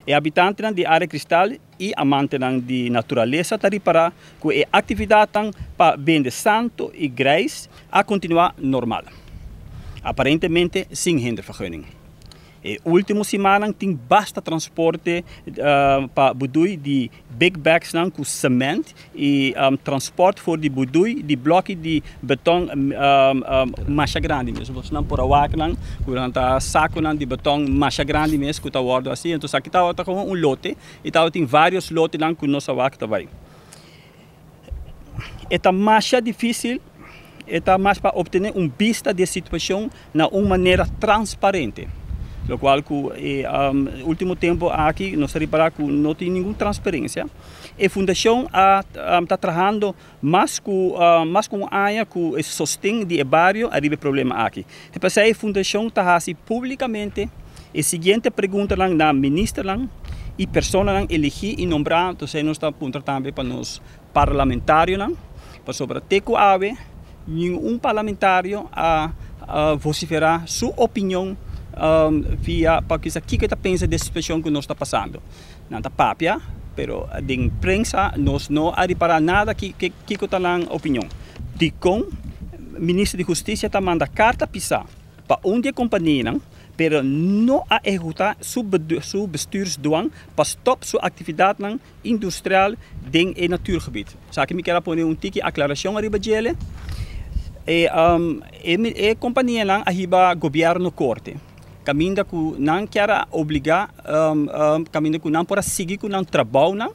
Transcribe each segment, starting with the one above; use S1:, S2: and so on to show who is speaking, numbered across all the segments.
S1: E habitantenan di Área Kristal i amantenan di naturalesa ta ripará ku e aktividatnan pa bende santu i greis a kontinuá normal, aparentemente sin hindervergunning. E último simannan tin basta transporte pa budui di big bagsnan ku sement i transport for di budui di bloki di beton masha grandi mes. Bosnan por a wak nan ku nan ta sakunan di beton masha grandi mes ku ta wòrdu hasi. Entonces aki tabata komo un lote i tabatin vários lotenan ku nos a wak ta bai. E ta masha difísil, e ta mas pa obtené un bista di e situashon na un manera transparente. Lokual ku e último tempu aki nos ta ripará ku no tin ningun transparensia. E fundashon a ta trahando mas ku mas ku un aña ku e sosten di e bario ariba e problema aki. Te p'esei e fundashon ta hasi públikamente e siguiente preguntanan na ministernan i personanan eligí i nombrá, entonces nos ta puntra tambe pa nos parlamentarionan, pasobra te ku awe ningun parlamentario a vosiferá su opinion via pa kisa kiko e ta pensa di e situashon ku nos ta pasando. Nan ta papia, pero den prensa nos no a ripará nada kiko ta nan opinion. Dikon Minister di Hustisia ta manda karta pisá pa un di e kompanianan, pero no a ehekutá su bestuursdwang pa stòp su aktividatnan industrial den e natuurgebied. Esaki mi kier a pone un tiki aclaracion ariba djele. E, um, e, e companianan a hiba gobierno corte. Caminda cu nan kier a obliga, um, um, caminda cu nan por a sigui cu nan trabounan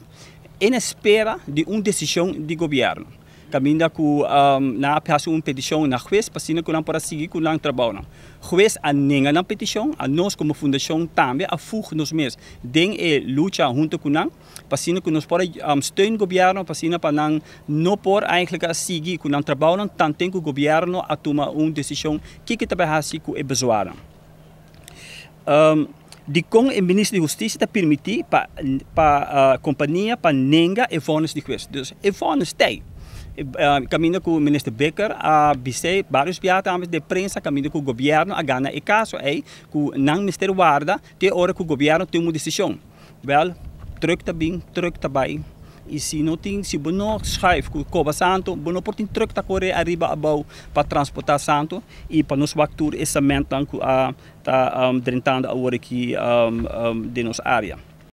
S1: en espera di un decision di gobierno. Kaminda ku nan a hasi un petishon na hues pa asina ku nan por a sigui ku nan trabounan. Hues a nenga nan petishon, anos komo fundashon tambe a fug nos mes den e lucha hunto ku nan pa asina ku nos por a steun gobièrnu pa asina pa nan no por eigentlik a sigui ku nan trabounan tanten ku gobièrnu a tuma un desishon kiko ta bai hasi ku e bezwaarnan. Dikon e Minister di Hustisia ta permití pa pa kompania pa nenga e vònis di hues? Dus e vònis t'ei. Kaminda ku Minister Bikker a bis'é vários biaha tambe den prensa kaminda ku gobièrnu a gana e kaso ei ku nan mester warda te ora ku gobièrnu tuma un desishon. Wèl, trùk ta bin, trùk ta bai. I si no tin, si bo no schuif ku koba santu, bo no por tin trùk ta kore ariba abou pa transportá santu i pa nos wak tur e sementnan ku a ta drentando awor aki den nos área.